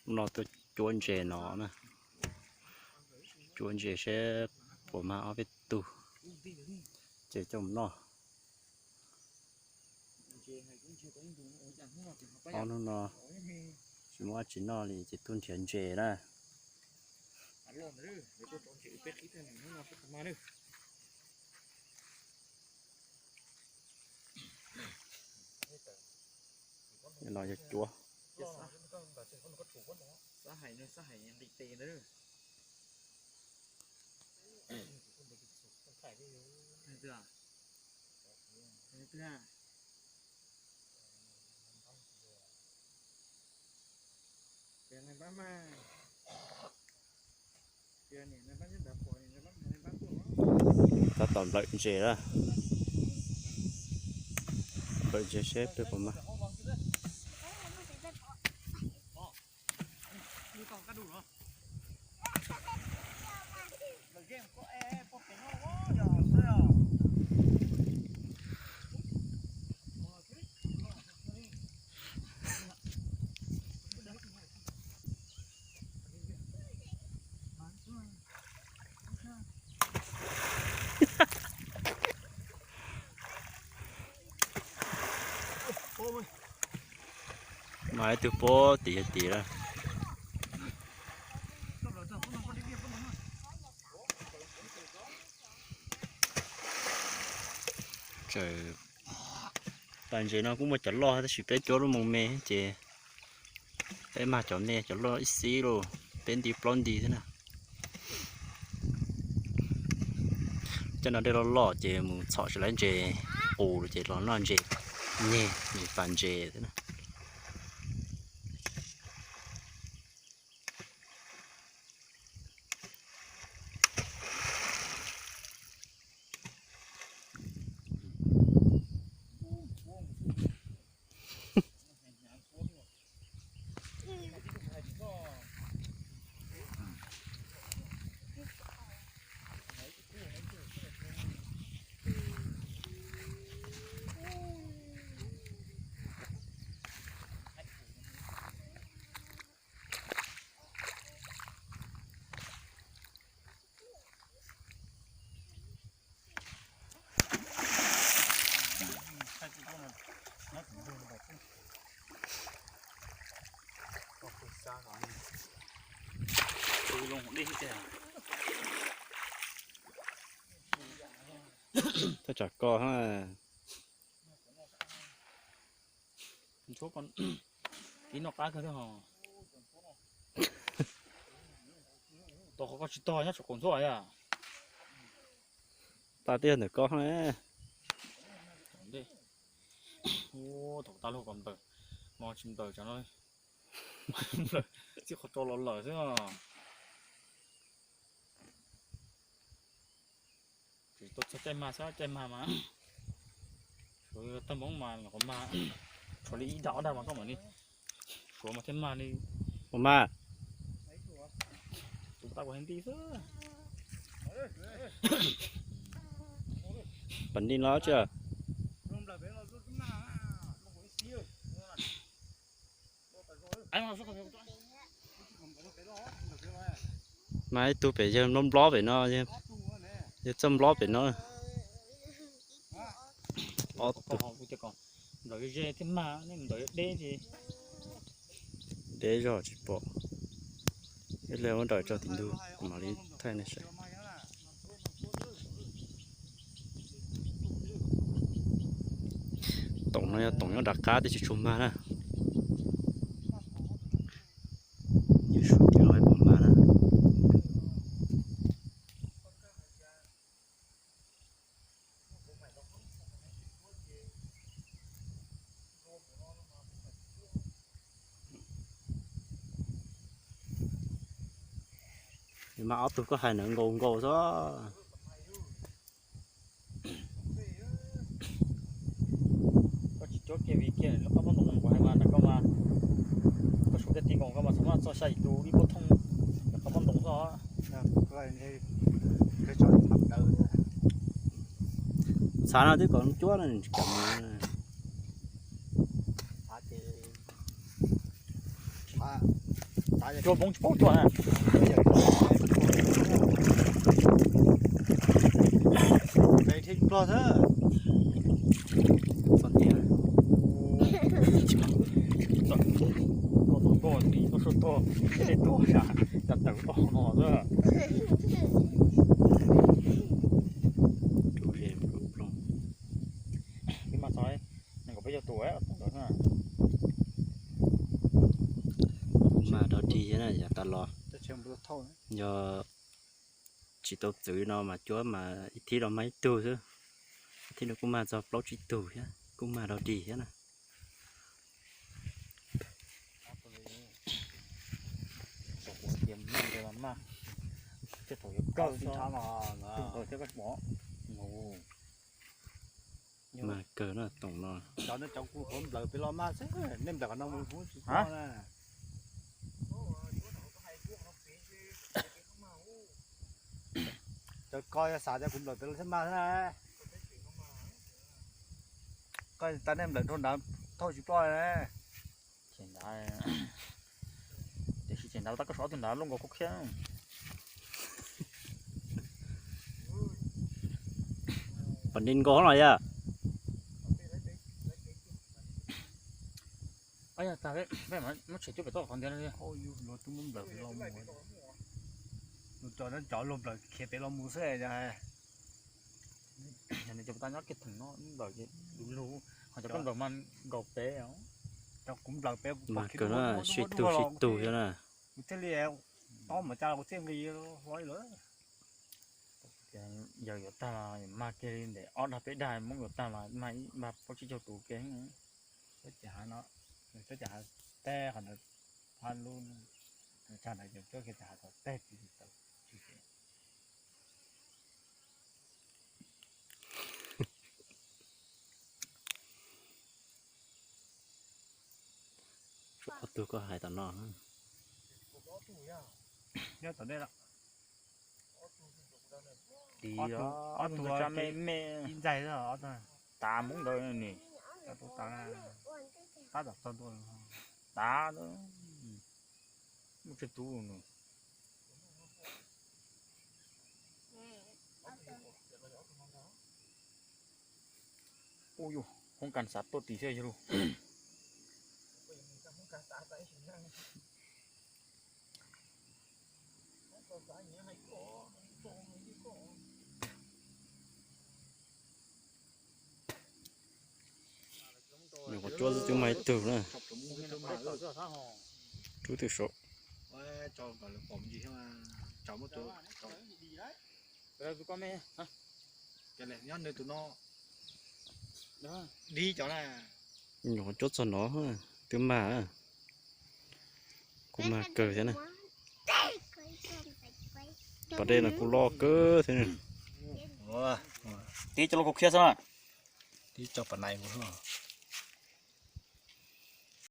No tuaj cuab ntses no na, cuab ntses seb puas mag ob peb tug, ces coj mus noj. Ob hnub no tsis muaj dab tsi noj li ces tuaj nrhiav ntses na. No yog cuab. Tab tom nplawm ntses lawm. Nplawm ntses seb peb puas mag. Mas ib tug pob tim yog tim lawm. Tsaws tas ntses no kuj muaj cov loj tab sis peb cuab lub moo me ces peb mag cov me, cov loj ib xib lauj, peb nti plaub nti xwb na. Cov no dej loj loj ces mus txhom tsis laib ntses qus ces los noj ntses nyeg, ntses pas ntses xwb na. Thaj tsam ko ha. Ib noj qab kawg thiab ho. Tos qhov koj tsis tog nyob saum qaum ntxhuab yom. Tas twb yog ntawm koj ne. Ua thaum tas luag kom nplawm, mas tsis nplawm tsam no. Nplawm txij qhov tso los lawm xwb. Tsis tau txog caij mag xwb, caij mag mas suav tag npaum mas los qhov mag, tshuav li ib dag ob dag mas koj mam li suav mas thiaj mag li. Ua mas tus tau kuv hais nti xwb. Pas nti los tsis. Mas ib tug pem yawg nplob nplob pem no, yawg txawj nplob pem no. Ob tug. Nplawm ze thiab mas nej nplawm deb ces deb zog tsis pom. Ib leeg ua nrawm tso tim ntug kuv mam li thaij nej saib. Toom no yog toom nyob nram qab twb tsis tshua mag na. Yus suav tim los pom mag na. Mas ob tug koj hais ntawd nkaus nkaus xwb. Koj tsis cuab kiag vim kiag lub qab pob ntoo kuv hais mas nram koj mas, koj suav kiag ti nkaus koj mas txhob maj txog xya yim tus ib pob thooj nram qab pob ntoo xwb. Xav no twb kom cuab no tsis kam mus. Cua poob tsis paub cua na. Peb thiab plog xwb. Txom nyem. Txom nyem, koj tuaj tuaj, koj tuaj tuaj, koj tuaj sas, cas tawm toj no xwb. Peb mas txog nees nkaum peb caug tus ntawd na. Kuv mag dog dig thiab na, yav tas los yog tsis tau txwv no mas cuab mas ib thib los mag ib tug xwb, ib thib no kuj mag txog plaub tsib tug thiab, kuj mag dog dig thiab na. Mag kawg na toom no. Cov no cov kuv qhuav nplawm pem los mag xwb, nej nplawm qhov no mus kuv tsis paub na. Cov ko yog xav tias kuv nplawm pem los thiaj mag xwb na. Koj tas nej nplawm rau nrad thauj tsis ploj na. Tiam sis ces nrad tab koj sov tus nrad luaj nkaus kuj khiab. Pom nti nkaus los yog. Muab tshem cuab pem toj qhov ntiav no. Luag twb muab nplawm pem los mus, luag cov cov luag nplawm khiav pem los mus xwb. Yog nws cov puas tau nyob kiag theem no nplawm ces du lug, ho cov koj nplawm mas nkaus pem. Cov kuv nplawm pem mas kawg na, sib tug sib tug thiab na. Kuv thiaj li ob mas cas los kuv thiaj nqis hlo lawm. Yog yuav tag los mag kiag li ntawm ob dag peb dag, Hmoob yuav tag los mag ib npag plaub tsib caug tus kiag. Txhob cas hav no, txhob cas hav tag qhov ntawd, hav lub, tag ntawd ces txhob kiag cas hav txog tag tsis tau. Tshuav ob tug koj hais tom no. Nyob tom dej lawm. Ob tug, ob tug tsa me me ib ntxaig xwb, ob tug. Tav Hmoob ntawd ni. Tav tom txog ntua. Tav, muaj tsawg tus no. Ub yuj, Hmoob Kas xav tuaj tim thiab yog lus. Nws qhov cuab xwb twb mag ib tug na. Rub twb saud. Nyob nws tus no, dib cov na. Nyuam qhuav cuab txog no twb mag, kuj mag kawg thiab na. Pas dej no kuj loj kawg thiab. Tib cov loj kuv khiab xwb na. Tib cov pas nais kuv xwb.